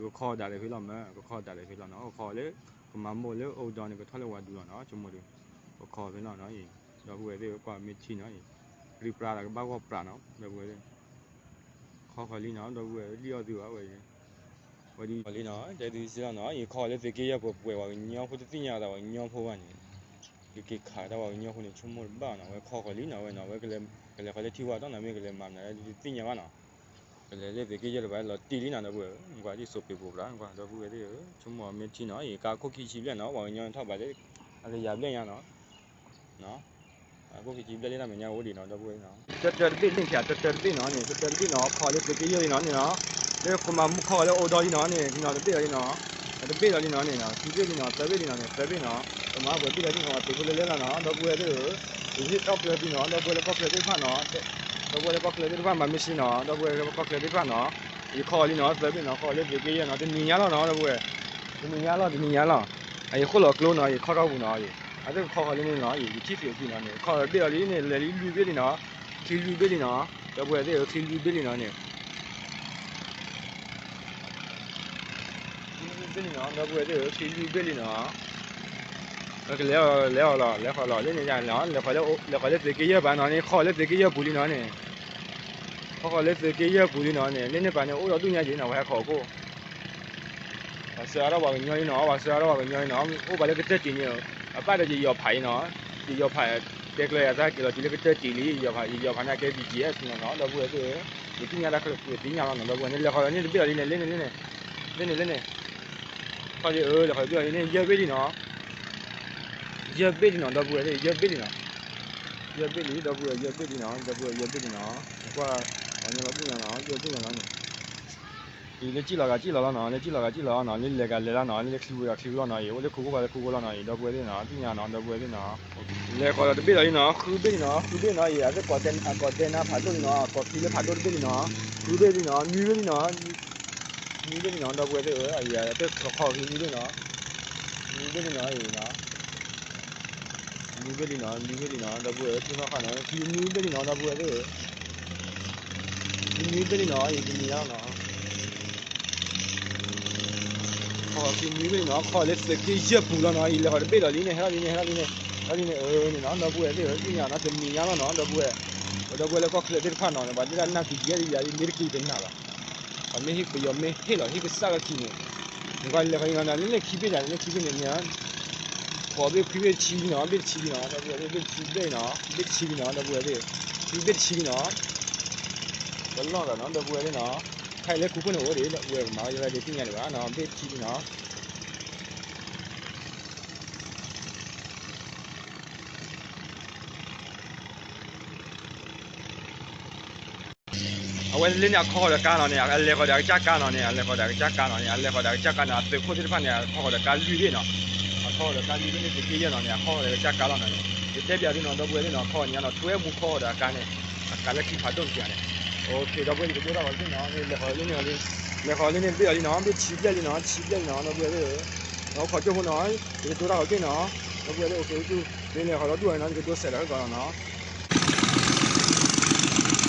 ကခီဒၣ်လဲာ်ဖဲလီၤမး, ကခီဒၣ်လဲာ်ဖဲလီၤနီၤ, ကခီလၢ ကမၤမိၢ်လၢအိၣ်ဒီးန့ၣ် ကထီၣ်လၢဝၤဒူလီၤနီၤ, ဆိကမိၣ်ဒီး ကခီဖဲလီၤနီၤအံၤ, ဒီပုၢ်ဝဲၢ်သ့ၣ်ဧၢ ကွၢ်မ့ၢ်ထံနီၤအံၤ, ပြံပြါဒီးကဘၣ်ဂီၢ်ပြးနီၤ ဒီပုၢ်ဝဲၢ်သ့ၣ်, ခီဃီၤလံနီၤ ဒီပုၢ်ဝဲၢ် လံၣ်အီၣ်သုဘၣ်ဝဲအံၤ, ဝဲဒ်လံနီၤ တဲသုစ့လီၤနီၤ, ယခီလၢသုးက့ယဲၢ်ပှဲၤပှဲၤ ပှၤကညီဖိတသ့ၣ်ညါအသး ပှၤကညီဖိဘၣ်န့ၣ်, ယက့ၤခးတၢ်ပှၤကညီဖိန့ၣ် ဆိကမိၣ်တဘၣ်နီၤ, ဝဲခီဃီၤလံနီၤ ဝဲနီၤ, ဝဲကလဲၤဃီၤလၢထံဝါတီၢ်နီၤ, မ့ၢ်ကလဲၤမၤမနုၤလဲၣ် တသ့ၣ်ညါဘၣ်နီၤ, ကလဲၤလၢသုးက့ယဲၢ်လၢၤဘၣ်လီၤတံၢ်လံနီၤ ဒီပုၢ်ဝဲၢ်, ကွၢ်ဒ်စိးပ့ၤပိာ်ပြး ကွၢ်ဒီပုၢ်ဝဲၢ်သ့ၣ်ဧၢ, ဆိကမိၣ်အီၤမ့ၢ်ထံနီၤအံၤ, ကါခိၣ်ခံဆံဘျဲၣ်နီၤ, ပှၤကညီထီၣ်ဘးလၢ အကယၤဘျဲၣ်ညါနီၤ အခိၣ်ခံဆံဘျဲၣ်လၢတၢ်မဲာ်ညါအိၣ်ဒံးနီၤ ဒီပုၢ်ဝဲၢ်နီၤ, တၢတၢတဘ့ၣ်န့ၣ် ဖၠးတၢတၢတဘ့ၣ်နီၤန့ၣ်, တၢတၢတဘ့ၣ်နီၤ ခီလၢသုးက့ယဲၢ်လံနီၤန့ၣ်နီၤ, လၢကမၤမူခီလၢအိၣ်ဒီလံနီၤန့ၣ် နီၤတဘ့ၣ်လီၤလံနီၤ, တဘ့ၣ်လီၤလံနီၤန့ၣ်နီၤ, ခံဘ့ၣ်လံနီၤ သၢဘ့ၣ်လံနီၤန့ၣ် သၢဘ့ၣ်နီၤ, ကမၤပှဲၤဘ့ၣ်လီၤလံနီၤ, သုးဖိလၢလဲၣ်လီၤနီၤ ဒီပုၢ်ဝဲၢ်သ့ၣ်ဧၢ, ယဟ့ၣ်ကီၢ်ချၢသုနီၤ ဒီပုၢ်ဝဲၢ်လၢကီၢ်ချၢသ့ၣ်တဖၣ်နီၤ, ဒီပုၢ်ဝဲၢ်လၢကီၢ်ချၢသ့ၣ်တဖၣ်မၤမ့ၢ်စ့နီၤ ဒီပုၢ်ဝဲၢ်လၢကီၢ်ချၢသ့ၣ်တဖၣ်နီၤ, ယခီလံနီၤ သၢဘ့ၣ်နီၤ ခီလၢသုးက့ယဲၢ်နီၤ တနံၤညါလီၤနီၤ ဒီပုၢ်ဝဲၢ်, တနံၤညါလီၤ တနံၤညါလီၤ, အယဃိၣ်လီၤကျိနီၤ ယခီထီၣ်ပူၤနီၤ, အသ့ၣ်ကခီဃီၤလံန့ၣ်နီၤ ယထံၣ်သ့ၣ်အခံနီၤန့ၣ် ခီလီၤတဘ့ၣ်လီၤလံန့ၣ် လဲၤလံလွံၢ်ဘ့ၣ်လံနီၤ, ခံလွံၢ်ဘ့ၣ်လံနီၤ, ဒီပုၢ်ဝဲၢ်သ့ၣ်ဧၢ ခံလွံၢ်ဘ့ၣ်လံနီၤန့ၣ် ခံလွံၢ်ဘ့ၣ်လံနီၤ ဒီပုၢ်ဝဲၢ်သ့ၣ်ဧၢ ခံလွံၢ်ဘ့ၣ်လံနီၤ, ကလဲၤအီၤ လဲၤအီၤလီၤ လဲၤဃီၤလီၤ လၢန့ၣ်ယါလီၤ လဲၤဃီၤလၢသုးက့ယဲၢ်ပၤနီၤန့ၣ် ခီလၢသုးက့ယဲၢ်ပူၤလံနီၤန့ၣ်, ခီဃီၤလၢသုးက့ယဲၢ်ပူၤလံနီၤန့ၣ် လၢန့ၣ်ပၤန့ၣ် အိၣ်ဒီးဒူၣ်ညါယံၤနီၤ ပှၤဟဲခိးခိၣ် ပှၤစၢအါထီၣ်ပှၤကညီလံနီၤ ပှၤစၢအါထီၣ်ပှၤကညီလံနီၤ အိၣ်ဘၣ်လၢကတၢၢ်တံၢ်န့ၣ်, အပၢ်ဒီးယယီၤဖးအံၤနီၤ, ယယီၤဖး, တဲကျၢၤယၤသးက့ၤလီၤတုၤလၢကတၢၢ်တံၢ်လံ ယယီၤဖး ယယီၤဖးန့ၣ်ကဲ ဘီၣ်ကၠံၣ်အ့ၣ်နီၤ ဒီပုၢ်ဝဲၢ်သ့ၣ်ဧၢ, ယသ့ၣ်ညါတၢ်ခဲလၢာ်သ့ၣ်ညါလီၤနီၤ ဒီပုၢ်ဝဲၢ်န့ၣ် လဲၤဃီၤလီၤန့ၣ်တဘ့ၣ်လီၤလံန့ၣ် လၢန့ၣ်လၢန့ၣ်, လၢန့ၣ်လၢန့ၣ်, ခီလံဧၢ လဲၤဃီၤတဘ့ၣ်လီၤလံန့ၣ် ယဲၢ်ဘ့ၣ်လံနီၤ ယဲၢ်ဘ့ၣ်လံနီၤ ဒီပုၢ်ဝဲၢ်သ့ၣ် ယဲၢ်ဘ့ၣ်လံနီၤ, ယဲၢ်ဘ့ၣ်လံ ဒီပုၢ်ဝဲၢ် ယဲၢ်ဘ့ၣ်လံနီၤ ဒီပုၢ်ဝဲၢ် ယဲၢ်ဘ့ၣ်လံနီၤ, ကွၢ်, ပှၤညီလီၤဒူၣ်ညါနီၤ ယဲၢ်ဘ့ၣ်ညါလီၤန့ၣ်, အံၤလၢစံၣ်လီၤဂာ်စံၣ်လီၤလီၤနီၤ လၢစံၣ်လီၤဂာ်စံၣ်လီၤလီၤနီၤ လၢလဲၤဂာ်လဲၤလီၤနီၤ လၢလဲၤချံဝဲဂာ်ချံဝဲလီၤနီၤ အံၤအိၣ်လၢခိခိၣ်ဂာ်လၢခိခိၣ်လီၤနီၤ အံၤဒီပုၢ်ဝဲၢ်သ့ၣ်နီၤ သ့ၣ်ညါနီၤ ဒီပုၢ်ဝဲၢ်သ့ၣ်နီၤ, လဲၤဃီၤလီၤတဘ့ၣ်လီၤလံနီၤ ဃုဘ့ၣ်လံနီၤ ဃုဘ့ၣ်နီၤ အံၤအသ့ၣ်ကိး, အကိးတဲနါဖးဒိၣ်လံနီၤ အကိးခံလၢဖးဒိၣ်တဘ့ၣ်လံနီၤ, ဃုဘ့ၣ်လံနီၤ နွံဘ့ၣ်လံနီၤ နွံဘ့ၣ်လံနီၤ ဒီပုၢ်ဝဲၢ်သ့ၣ်ဧၢ အံၤအသ့ၣ်ခီဃီၤခံနွံဘ့ၣ်နီၤ, နွံဘ့ၣ်လံနီၤ အံၤနီၤ နွံဘ့ၣ်လံနီၤ နွံဘ့ၣ်လံနီၤ ဒီပုၢ်ဝဲၢ် ထံၣ်နီၣ်ဃာ်နီၤ ခံနွံဘ့ၣ်လံနီၤ ဒီပုၢ်ဝဲၢ်သ့ၣ်ဧၢ, နွံဘ့ၣ်လံနီၤ အံၤတနံၤညါနီၤ ခီခံနွံဘ့ၣ်နီၤ ခီလၢသုးက့ယဲၢ်ပူၤလီၤနီၤ အံၤလဲၤဃီၤတဘ့ၣ်လီၤလံန့ၣ် ဟဲထီၣ်လံန့ၣ် ဟဲထီၣ်လံန့ၣ် ဟဲထီၣ်လံန့ၣ် အၢန့ၣ်နီၤ ဒီပုၢ်ဝဲၢ်သ့ၣ်ဧၢ သ့ၣ်ညါနီၤ တနံၤညါလီၤနီၤ ဒီပုၢ်ဝဲၢ်, ဒီပုၢ်ဝဲၢ်လၢကီၢ်ချၢသ့ၣ်တဖၣ်နီၤ ပှၤဒၣ်နၢ်ကံကယဲၢ်လံယၤလံ မ့ၢ်တက့ၤတနၢ်ဘၣ်, ပှၤမ့ၢ်ဟ့ၣ်ပယီၤမ့ၢ်ဟ့ၣ်လီၤဟ့ၣ်ကစၢ်ကခံန့ၣ်, နကွၢ်လဲၤဃီၤလံနီၤ လၢခံဘ့ၣ်ယၤ လၢခံဘ့ၣ်န့ၣ်န့ၣ် ကိးဘ့ၣ်ခွံဘ့ၣ်တဆံလံနီၤ ဘ့ၣ်တဆံလံနီၤ ဒီပုၢ်ဝဲၢ်သ့ၣ် ဘ့ၣ်တဆံဘ့ၣ်နီၤ ဘ့ၣ်တဆံလံနီၤ ဒီပုၢ်ဝဲၢ်သ့ၣ်, ခွံဘ့ၣ်တဆံလံနီၤ, ပလီၢ်သးနီၤ ဒီပုၢ်ဝဲၢ်သ့ၣ်နီၤ, ခဲအံၤလၢခိခိၣ်န့ၣ်အိၣ်ဒံး ဒီပုၢ်ဝဲၢ်ကမၤဝဲယဲဒၣ်ဒ်သ့ၣ်ညါဒံးဘၣ်နီၤ ဘ့ၣ်တဆံလံနီၤ အဝဲလၢန့ၣ် အခီဃီၤဒီးကါနီၤန့ၣ် အလဲၤဃီၤဒီးအကစၢ်ကါနီၤန့ၣ် အလဲၤဃီၤဒီးအကစၢ်ကါနီၤန့ၣ် အလဲၤဃီၤဒီးအကစၢ်ကါနီၤ အသုးခိၣ်သ့ၣ်တဖၣ်န့ၣ် အခီဃီၤဒီးကါလွံၢ်ဘ့ၣ်နီၤ, အခီဃီၤဒီးကါလွံၢ်ဘ့ၣ်န့ၣ် သုးက့ယဲၢ်နီၤန့ၣ် အခီဃီၤဒီးအကစၢ်ကါလီၤနီၤန့ၣ်, ယတဲပျးသုနီၤ ဒီပုၢ်ဝဲၢ်သ့ၣ်နီၤ အခီဃီၤန့ၣ်နီၤ ထွဲမူခီဃီၤဒီးအကါန့ၣ်, အကါလၢခံဖးဒိၣ်န့ၣ်န့ၣ်, ဒီပုၢ်ဝဲၢ် ယကဒိတၢ်ဂီၤတဘ့ၣ်နီၤ လဲၤဃီၤလၢန့ၣ် လဲၤဃီၤလၢန့ၣ်ဘ့ၣ်အီၤလံနီၤ ဘ့ၣ်တဆံဘျဲၣ်လံနီၤ တဆံဘျဲၣ်လံနီၤ ဒီပုၢ်ဝဲၢ်သ့ၣ်ဧၢ, နီၤခီကၠိဖိနီၤ ယကဒိတၢ်ဂီၤတဘ့ၣ်နီၤ ဒီပုၢ်ဝဲၢ်သ့ၣ် အိၣ်က့ၤအိၣ်ဆူ မ့ၢ်လဲၤဃီၤလီၤဒူၣ်အီၤနီၤ ယကဒိစဲးဒီးဟဲကီးနီၤ